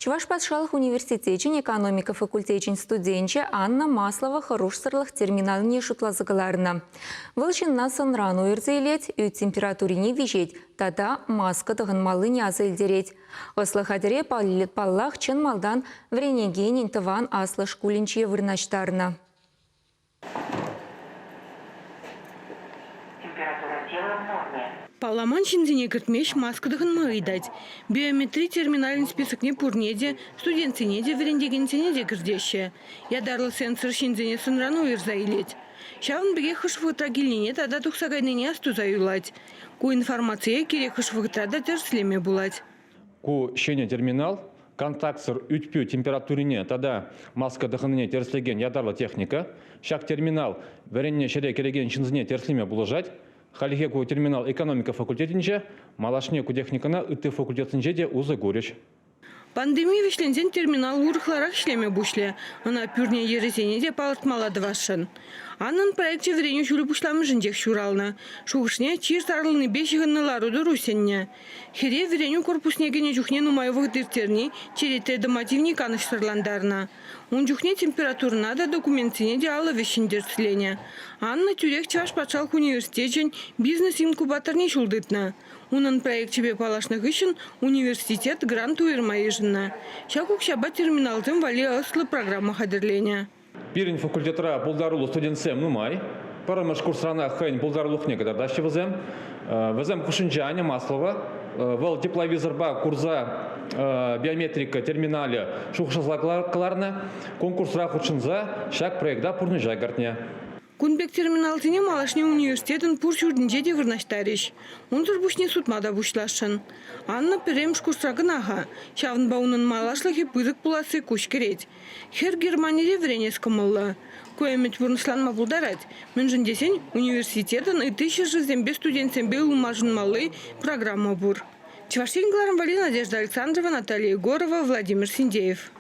Чӑваш патшалӑх университечӗн экономика факультечӗн студенчӗ Анна Маслова хӑрушсӑрлӑх терминалне шутласа кӑларнӑ. Вӑл ҫынна сӑнран уйӑрса илет, ӳт температурине виҫет тата маска тӑхӑнмаллине аса илтерет. Ӑслӑ хатӗре, паллах, чӑн малтан вӗренекенӗн тӑван аслӑ шкулӗнче вырнаҫтарнӑ. Палламан ҫынсене кӗртмест, маска тӑхӑнма ыйтать. Биометри терминалӗн списокне пурне те, студентсене те, вӗрентекенсене те кӗртеҫҫӗ. Ятарлӑ сенсор ҫынсене сӑнран уйӑрса илет. Ҫавӑн пекех хӑш вӑхӑтра килнине тата тухса кайнине астуса юлать. Ку информацие кирек хӑш вӑхӑтра та тӗрӗслеме пулать. Ку ҫӗнӗ терминал контактсӑр ӳт-пӳ температурине тата маска тӑхӑннине тӗрӗслекен ятарлӑ техника. Ҫак терминал вӗреннӗ ҫӗре кӗрекен ҫынсене тӗрӗслеме пулӑшать. Хальлӗхе ку терминал экономика факультетӗнче, малашне ку техникӑна ытти факультетсенче те усӑ курӗҫ. Пандеми вӗҫленсен терминал урӑхларах ӗҫлеме пуҫлӗ. Ӑна пӳрне йӗрӗсене те палӑртмалла тӑвасшӑн. Аннӑн проекчӗ вӗренӳ ҫулӗ пуҫламӑшӗнчех ҫуралнӑ. Шухӑшне чир сарӑлнипе ҫыхӑннӑ лару-тӑру сӗннӗ. Хӗре вӗренӳ корпусне кӗнӗ чухне нумай вӑхӑт ирттерни черетре тӑма тивни канӑҫсӑрлантарнӑ. Ун чухне температурӑна та, документсене те алӑ вӗҫҫӗн тӗрӗсленӗ. Анна тӳрех Чӑваш патшалӑх университечӗн бизнес-инкубаторне ҫул тытнӑ. Унӑн проекчӗпе паллашнӑ хыҫҫӑн университет грант уйӑрма йышӑннӑ. Ҫак укҫапа терминалсем валли ӑслӑ программа хатӗрленӗ. Пирӗн факультетра пултаруллӑ студентсем нумай. Пӗрремӗш курсранах хӑйӗн пултарулӑхне кӑтартаҫҫӗ вӗсем. Вӗсем хушшинче Аня Маслова. Вӑл тепловизорпа курса биометрика терминалӗ шухӑшласа кӑларнӑ. Конкурсра хутшӑнса ҫак проекта пурнӑҫа кӗртнӗ. Кун пек терминалсене малашне университетӑн пур ҫуртӗнче те вырнаҫтарӗҫ. Унсӑр пуҫне сутма та пуҫласшӑн. Анна пӗрремӗш курсра кӑна-ха. Ҫавӑнпа унӑн малашлӑхӗ пысӑк пуласси куҫ кӗрет. Хӗр Германире вӗренес кӑмӑллӑ. Ку ӗмӗт пурнӑҫланма пултарать, мӗншӗн тесен университетӑн ытти ҫӗршывсемпе студентсемпе ылмашӑнмалли программа пур. Чӑваш Ен кӑларӑм валли Надежда Александрова, Наталья Егорова, Владимир Синдеев.